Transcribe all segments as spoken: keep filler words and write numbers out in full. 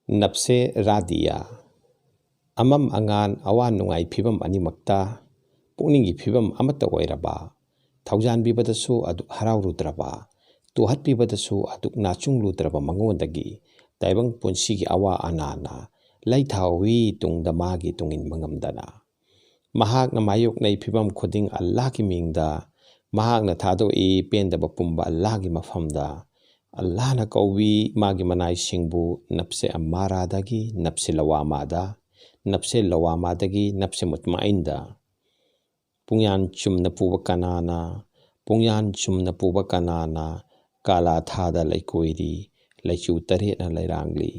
ꯅꯞꯁꯦ ꯔꯥꯗꯤꯌꯥ꯫ ꯑꯃꯝ ꯑꯉꯥꯟ, ꯑꯋꯥ ꯅꯨꯡꯉꯥꯏ ꯐꯤꯕꯝ ꯑꯅꯤꯃꯛꯇ ꯄꯨꯛꯅꯤꯡꯒꯤ ꯐꯤꯕꯝ ꯑꯃꯠꯇ ꯑꯣꯏꯔꯕ, ꯊꯧꯖꯥꯟꯕꯤꯕꯗꯁꯨ ꯑꯗꯨꯛ ꯍꯔꯥꯎꯔꯨꯗ꯭ꯔꯕ, ꯇꯨꯍꯠꯄꯤꯕꯗꯁꯨ ꯑꯗꯨꯛ ꯅꯥꯆꯨꯡꯂꯨꯗ꯭ꯔꯕ ꯃꯉꯣꯟꯗꯒꯤ ꯇꯥꯏꯕꯪ ꯄꯨꯟꯁꯤꯒꯤ ꯑꯋꯥ ꯑꯅꯥꯅ ꯂꯩꯊꯥꯍꯧꯋꯤ ꯇꯨꯡꯗ ꯃꯥꯒꯤ ꯇꯨꯡꯏꯟꯕ ꯉꯝꯗꯅ꯫ ꯃꯍꯥꯛꯅ ꯃꯥꯌꯣꯛꯅꯩ ꯐꯤꯕꯝ ꯈꯨꯗꯤꯡ ꯑꯜꯂꯥꯍꯒꯤ ꯃꯤꯡꯗ꯫ ꯃꯍꯥꯛꯅ ꯊꯥꯗꯣꯛꯏ ꯄꯦꯟꯗꯕ ꯄꯨꯝꯕ ꯑꯜꯂꯥꯍꯒꯤ ꯃꯐꯝꯗ꯫ ꯑꯜꯂꯥꯍꯅ ꯀꯧꯏ ꯃꯥꯒꯤ ꯃꯅꯥꯏꯁꯤꯡꯕꯨ ꯅꯞꯁꯦ ꯑꯝꯃꯥꯔꯥꯗꯒꯤ ꯅꯞꯁꯦ ꯂꯋꯥꯃꯥꯗ, ꯅꯞꯁꯦ ꯂꯋꯥꯃꯥꯗꯒꯤ ꯅꯞꯁꯦ ꯃꯨꯠꯃꯥꯏꯟꯗ꯫ ꯄꯨꯡꯌꯥꯟ ꯆꯨꯝꯅ ꯄꯨꯕ ꯀꯅꯥꯅ, ꯄꯨꯡꯌꯥꯟ ꯆꯨꯝꯅ ꯄꯨꯕ ꯀꯅꯥꯅ ꯀꯥꯂꯥ ꯊꯥꯗ ꯂꯩꯀꯣꯏꯔꯤ, ꯂꯩꯆꯨ ꯇꯔꯦꯠꯅ ꯂꯩꯔꯥꯡꯂꯤ꯫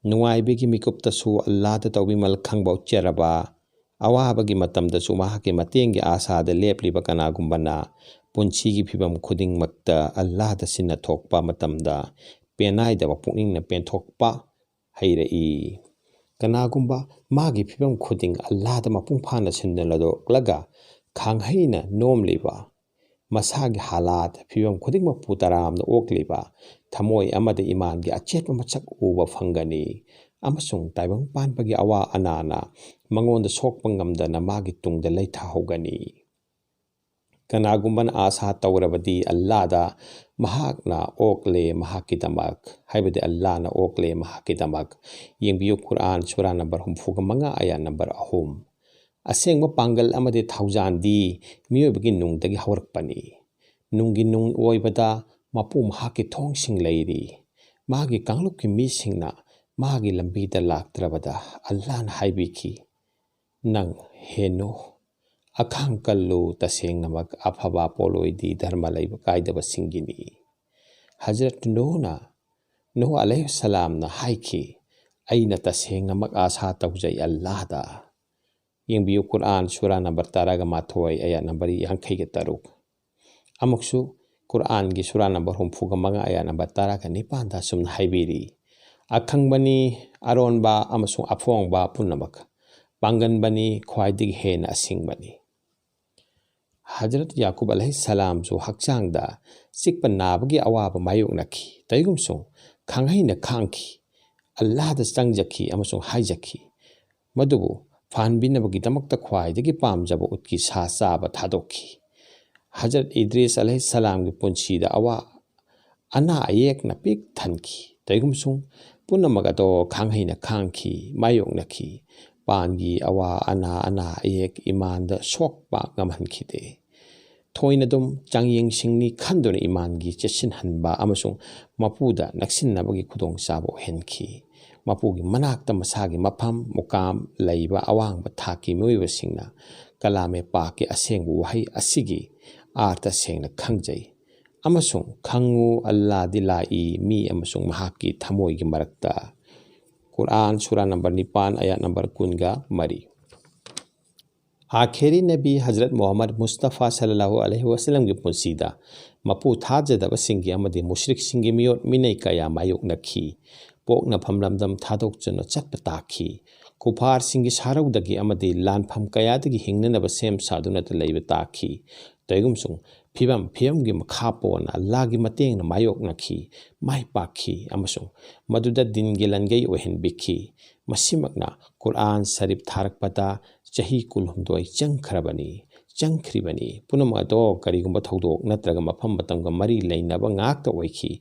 ꯅꯨꯡꯉꯥꯏꯕꯒꯤ ꯃꯤꯀꯨꯞꯇꯁꯨ ꯑꯜꯂꯥꯗ ꯇꯧꯕꯤꯃꯜ ꯈꯪꯕ ꯎꯠꯆꯔꯕ, ꯑꯋꯥꯕꯒꯤ ꯃꯇꯝꯗꯁꯨ ꯃꯍꯥꯛꯀꯤ ꯃꯇꯦꯡꯒꯤ ꯑꯥꯁꯥꯗ ꯂꯦꯞꯂꯤꯕ ꯀꯅꯥꯒꯨꯝꯕꯅ ꯄꯨꯟꯁꯤꯒꯤ ꯐꯤꯕꯝ ꯈꯨꯗꯤꯡꯃꯛꯇ ꯑꯜꯂꯥꯗ ꯁꯤꯟꯅ ꯊꯣꯛꯄ ꯃꯇꯝꯗ ꯄꯦꯟꯅꯥꯏꯗꯕ ꯄꯨꯛꯅꯤꯡꯅ ꯄꯦꯟꯊꯣꯛꯄ ꯍꯩꯔꯛꯏ꯫ ꯀꯅꯥꯒꯨꯝꯕ ꯃꯥꯒꯤ ꯐꯤꯕꯝ ꯈꯨꯗꯤꯡ ꯑꯜꯂꯥꯗ ꯃꯄꯨꯡ ꯐꯥꯅ ꯁꯤꯟꯅ ꯂꯗꯣꯛꯂꯒ ꯈꯥꯡꯍꯩꯅ ꯅꯣꯝꯂꯤꯕ, ꯃꯁꯥꯒꯤ ꯍꯥꯂꯥꯠ ꯐꯤꯕꯝ ꯈꯨꯗꯤꯡꯃꯛꯄꯨ ꯇꯔꯥꯝꯅ ꯑꯣꯛꯂꯤꯕ ꯊꯃꯣꯏ ꯑꯃꯗ ꯏꯃꯥꯟꯒꯤ ꯑꯆꯦꯠꯄ ꯃꯁꯛ ꯎꯕ ꯐꯪꯒꯅꯤ, ꯑꯃꯁꯨꯡ ꯇꯥꯏꯕꯪ ꯄꯥꯟꯕꯒꯤ ꯑꯋꯥ ꯑꯅꯥꯅ ꯃꯉꯣꯟꯗ ꯁꯣꯛꯄ ꯉꯝꯗꯅ ꯃꯥꯒꯤ ꯇꯨꯡꯗ ꯂꯩꯊꯍꯧꯒꯅꯤ꯫ ꯀꯅꯥꯒꯨꯝꯕꯅ ꯑꯥꯁꯥ ꯇꯧꯔꯕꯗꯤ ꯑꯜꯂꯥꯗ ꯃꯍꯥꯛꯅ ꯑꯣꯛꯂꯦ ꯃꯍꯥꯛꯀꯤꯗꯃꯛ, ꯍꯥꯏꯕꯗꯤ ꯑꯜꯂꯥꯅ ꯑꯣꯛꯂꯦ ꯃꯍꯥꯛꯀꯤꯗꯃꯛ꯫ ꯌꯦꯡꯕꯤꯌꯨ, ꯀꯨꯔꯥꯟ ꯁꯨꯔꯥ ꯅꯝꯕꯔ ꯍꯨꯝꯐꯨꯒ ꯃꯉꯥ, ꯑꯌꯥ ꯅꯝꯕꯔ ꯑꯍꯨꯝ꯫ ꯑꯁꯦꯡꯕ ꯄꯥꯡꯒꯜ ꯑꯃꯗꯤ ꯊꯧꯖꯥꯟꯗꯤ ꯃꯤꯑꯣꯏꯕꯒꯤ ꯅꯨꯡꯗꯒꯤ ꯍꯧꯔꯛꯄꯅꯤ꯫ ꯅꯨꯡꯒꯤ ꯅꯨꯡ ꯑꯣꯏꯕꯗ ꯃꯄꯨ ꯃꯍꯥꯛꯀꯤ ꯊꯣꯡꯁꯤꯡ ꯂꯩꯔꯤ꯫ ꯃꯥꯒꯤ ꯀꯥꯡꯂꯨꯞꯀꯤ ꯃꯤꯁꯤꯡꯅ ꯃꯥꯒꯤ ꯂꯝꯕꯤꯗ ꯂꯥꯛꯇ꯭ꯔꯕꯗ ꯑꯜꯂꯥꯅ ꯍꯥꯏꯕꯤꯈꯤ, "ꯅꯪ ꯍꯦ ꯅꯨꯍ, ꯑꯈꯥꯡ ꯀꯜꯂꯨ, ꯇꯁꯦꯡꯅꯃꯛ ꯑꯐꯕ ꯄꯣꯠꯂꯣꯏꯗꯤ ꯙꯔꯃ ꯂꯩꯕ ꯀꯥꯏꯗꯕꯁꯤꯡꯒꯤꯅꯤ"꯫ ꯍꯖꯔꯠ ꯅꯨꯍꯅ, ꯅꯨꯍ ꯑꯂꯩꯍꯤ ꯁꯂꯥꯝꯅ ꯍꯥꯏꯈꯤ, "ꯑꯩꯅ ꯇꯁꯦꯡꯅꯃꯛ ꯑꯥꯁꯥ ꯇꯧꯖꯩ ꯑꯜꯂꯥꯍꯗ"꯫ ꯌꯦꯡꯕꯤꯌꯨ, ꯀꯨꯔꯥꯟ ꯁꯨꯔꯥ ꯅꯝꯕꯔ ꯇꯔꯥꯒ ꯃꯥꯊꯣꯏ, ꯑꯌꯥ ꯅꯝꯕꯔ ꯌꯥꯡꯈꯩꯒ ꯇꯔꯨꯛ꯫ ꯑꯃꯨꯛꯁꯨ ꯀꯨꯔꯥꯟꯒꯤ ꯁꯨꯔꯥ ꯅꯝꯕꯔ ꯍꯨꯝꯐꯨꯒ ꯃꯉꯥ, ꯑꯌꯥ ꯅꯝꯕꯔ ꯇꯔꯥꯒ ꯅꯤꯄꯥꯟꯗ ꯑꯁꯨꯝꯅ ꯍꯥꯏꯕꯤꯔꯤ, "ꯑꯈꯪꯕꯅꯤ ꯑꯔꯣꯟꯕ ꯑꯃꯁꯨꯡ ꯑꯐꯣꯡꯕ ꯄꯨꯝꯅꯃꯛ, ꯄꯥꯡꯒꯟꯕꯅꯤ ꯈ꯭ꯋꯥꯏꯗꯒꯤ ꯍꯦꯟꯅ ꯑꯁꯤꯡꯕꯅꯤ"꯫ ꯍꯖꯔꯠ ꯌꯥꯀꯨꯕ ꯑꯂꯩꯍꯤ ꯁꯂꯥꯝꯁꯨ ꯍꯛꯆꯥꯡꯗ ꯆꯤꯛꯄ ꯅꯥꯕꯒꯤ ꯑꯋꯥꯕ ꯃꯥꯌꯣꯛꯅꯈꯤ꯫ ꯇꯧꯏꯒꯨꯝꯁꯨꯡ ꯈꯥꯡꯍꯩꯅ ꯈꯥꯡꯈꯤ꯫ ꯑꯜꯂꯥꯍꯗ ꯆꯪꯖꯈꯤ ꯑꯃꯁꯨꯡ ꯍꯥꯏꯖꯈꯤ, ꯃꯗꯨꯕꯨ ꯐꯍꯟꯕꯤꯅꯕꯒꯤꯗꯃꯛꯇ ꯈ꯭ꯋꯥꯏꯗꯒꯤ ꯄꯥꯝꯖꯕ ꯎꯠꯀꯤ ꯁꯥ ꯆꯥꯕ ꯊꯥꯗꯣꯛꯈꯤ꯫ ꯍꯖꯔꯠ ꯏꯗ꯭ꯔꯤꯁ ꯑꯂꯩꯍꯤ ꯁꯂꯥꯝꯒꯤ ꯄꯨꯟꯁꯤꯗ ꯑꯋꯥ ꯑꯅꯥ ꯑꯌꯦꯛꯅ ꯄꯤꯛ ꯊꯟꯈꯤ꯫ ꯇꯧꯏꯒꯨꯝꯁꯨꯡ ꯄꯨꯝꯅꯃꯛ ꯑꯗꯣ ꯈꯥꯡꯍꯩꯅ ꯈꯥꯡꯈꯤ, ꯃꯥꯌꯣꯛꯅꯈꯤ꯫ ꯄꯥꯟꯒꯤ ꯑꯋꯥ ꯑꯅꯥ, ꯑꯅꯥ ꯑꯌꯦꯛ ꯏꯃꯥꯟꯗ ꯁꯣꯛꯄ ꯉꯝꯍꯟꯈꯤꯗꯦ꯫ ꯊꯣꯏꯅꯗꯨꯝ ꯆꯥꯡꯌꯦꯡꯁꯤꯡꯅꯤ ꯈꯟꯗꯨꯅ ꯏꯃꯥꯟꯒꯤ ꯆꯦꯠꯁꯤꯟꯍꯟꯕ ꯑꯃꯁꯨꯡ ꯃꯄꯨꯗ ꯅꯛꯁꯤꯟꯅꯕꯒꯤ ꯈꯨꯗꯣꯡꯆꯥꯕ ꯑꯣꯏꯍꯟꯈꯤ꯫ ꯃꯄꯨꯒꯤ ꯃꯅꯥꯛꯇ ꯃꯁꯥꯒꯤ ꯃꯐꯝ, ꯃꯨꯀꯥꯝ ꯂꯩꯕ ꯑꯋꯥꯡꯕ ꯊꯥꯛꯀꯤ ꯃꯤꯑꯣꯏꯕꯁꯤꯡꯅ ꯀꯂꯥꯃꯦ ꯄꯥꯛꯀꯤ ꯑꯁꯦꯡꯕ ꯋꯥꯍꯩ ꯑꯁꯤꯒꯤ ꯑꯥꯔꯊ ꯁꯦꯡꯅ ꯈꯪꯖꯩ ꯑꯃꯁꯨꯡ "ꯈꯪꯉꯨ, ꯑꯜꯂꯥꯗꯤ ꯂꯥꯛꯏ ꯃꯤ ꯑꯃꯁꯨꯡ ꯃꯍꯥꯛꯀꯤ ꯊꯃꯣꯏꯒꯤ ꯃꯔꯛꯇ"꯫ ꯀꯨꯔꯥꯟ, ꯁꯨꯔꯥ ꯅꯝꯕꯔ ꯅꯤꯄꯥꯟ, ꯑꯌꯥꯠ ꯅꯝꯕꯔ ꯀꯨꯟꯒ ꯃꯔꯤ꯫ ꯑꯥꯈꯦꯔꯤ ꯅꯕꯤ ꯍꯖꯔꯠ ꯃꯨꯍꯝꯃꯗ ꯃꯨꯁꯇꯐꯥ ꯁꯜꯂꯜꯂꯥꯍꯨ ꯑꯂꯩꯍꯤ ꯋꯁꯜꯂꯝꯒꯤ ꯄꯨꯟꯁꯤꯗ ꯃꯄꯨ ꯊꯥꯖꯗꯕꯁꯤꯡꯒꯤ ꯑꯃꯗꯤ ꯃꯨꯁ꯭ꯔꯤꯛꯁꯤꯡꯒꯤ ꯃꯤꯑꯣꯠ ꯃꯤꯅꯩ ꯀꯌꯥ ꯃꯥꯌꯣꯛꯅꯈꯤ꯫ ꯄꯣꯛꯅꯐꯝ ꯂꯝꯗꯝ ꯊꯥꯗꯣꯛꯇꯨꯅ ꯆꯠꯄ ꯇꯥꯈꯤ꯫ ꯀꯨꯐꯥꯔꯁꯤꯡꯒꯤ ꯁꯥꯔꯧꯗꯒꯤ ꯑꯃꯗꯤ ꯂꯥꯟꯐꯝ ꯀꯌꯥꯗꯒꯤ ꯍꯤꯡꯅꯅꯕ ꯁꯦꯝ ꯁꯥꯗꯨꯅꯇ ꯂꯩꯕ ꯇꯥꯈꯤ꯫ ꯇꯧꯏꯒꯨꯝꯁꯨꯡ ꯐꯤꯕꯝ ꯐꯤꯕꯝꯒꯤ ꯃꯈꯥ ꯄꯣꯟꯅ ꯑꯜꯂꯥꯍꯒꯤ ꯃꯇꯦꯡꯅ ꯃꯥꯌꯣꯛꯅꯈꯤ, ꯃꯥꯏ ꯄꯥꯛꯈꯤ ꯑꯃꯁꯨꯡ ꯃꯗꯨꯗ ꯗꯤꯟꯒꯤ ꯂꯟꯒꯩ ꯑꯣꯏꯍꯟꯕꯤꯈꯤ꯫ ꯃꯁꯤꯃꯛꯅ ꯀꯨꯔꯥꯟ ꯁꯔꯤꯐ ꯊꯥꯔꯛꯄꯗ ꯆꯍꯤ ꯀꯨꯟꯍꯨꯝꯗꯣꯏ ꯆꯪꯈ꯭ꯔꯕꯅꯤ, ꯆꯪꯈ꯭ꯔꯤꯕꯅꯤ꯫ ꯄꯨꯝꯅꯃꯛ ꯑꯗꯣ ꯀꯔꯤꯒꯨꯝꯕ ꯊꯧꯗꯣꯛ ꯅꯠꯇ꯭ꯔꯒ ꯃꯐꯝ ꯃꯇꯝꯒ ꯃꯔꯤ ꯂꯩꯅꯕ ꯉꯥꯛꯇ ꯑꯣꯏꯈꯤ꯫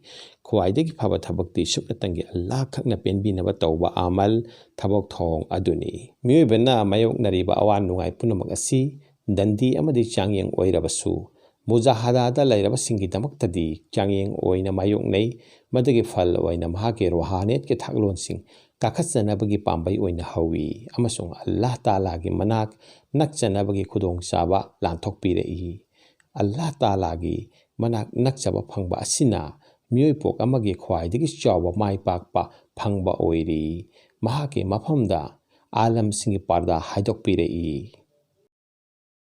ꯈ꯭ꯋꯥꯏꯗꯒꯤ ꯐꯕ ꯊꯕꯛꯇꯤ ꯁꯨꯞꯅꯇꯪꯒꯤ ꯑꯜꯂꯥꯍ ꯈꯛꯅ ꯄꯦꯟꯕꯤꯅꯕ ꯇꯧꯕ ꯑꯃꯜ, ꯊꯕꯛ ꯊꯧꯑꯣꯡ ꯑꯗꯨꯅꯤ꯫ ꯃꯤꯑꯣꯏꯕꯅ ꯃꯥꯌꯣꯛꯅꯔꯤꯕ ꯑꯋꯥ ꯅꯨꯡꯉꯥꯏ ꯄꯨꯝꯅꯃꯛ ꯑꯁꯤ ꯗꯟꯗꯤ ꯑꯃꯗꯤ ꯆꯥꯡꯌꯦꯡ ꯑꯣꯏꯔꯕꯁꯨ, ꯃꯨꯖꯥꯍꯗꯥꯗ ꯂꯩꯔꯕꯁꯤꯡꯒꯤꯗꯃꯛꯇꯗꯤ ꯆꯥꯡꯌꯦꯡ ꯑꯣꯏꯅ ꯃꯥꯌꯣꯛꯅꯩ꯫ ꯃꯗꯨꯒꯤ ꯐꯜ ꯑꯣꯏꯅ ꯃꯍꯥꯛꯀꯤ ꯔꯣꯍꯥꯅꯤꯌꯠꯀꯤ ꯊꯥꯛꯂꯣꯟꯁꯤꯡ ꯀꯥꯈꯠꯆꯅꯕꯒꯤ ꯄꯥꯝꯕꯩ ꯑꯣꯏꯅ ꯍꯧꯏ ꯑꯃꯁꯨꯡ ꯑꯜꯂꯥꯍ ꯇꯥꯂꯥꯒꯤ ꯃꯅꯥꯛ ꯅꯛꯆꯅꯕꯒꯤ ꯈꯨꯗꯣꯡꯆꯥꯕ ꯂꯥꯟꯊꯣꯛꯄꯤꯔꯛꯏ꯫ ꯑꯜꯂꯥꯍ ꯇꯥꯂꯥꯒꯤ ꯃꯅꯥꯛ ꯅꯛꯆꯕ ꯐꯪꯕ ꯑꯁꯤꯅ ꯃꯤꯑꯣꯏꯄꯣꯛ ꯑꯃꯒꯤ ꯈ꯭ꯋꯥꯏꯗꯒꯤ ꯆꯥꯎꯕ ꯃꯥꯏ ꯄꯥꯛꯄ ꯐꯪꯕ ꯑꯣꯏꯔꯤ꯫ ꯃꯍꯥꯛꯀꯤ ꯃꯐꯝꯗ ꯑꯥꯂꯝꯁꯤꯡꯒꯤ ꯄꯥꯔꯗꯥ ꯍꯥꯏꯗꯣꯛꯄꯤꯔꯛꯏ꯫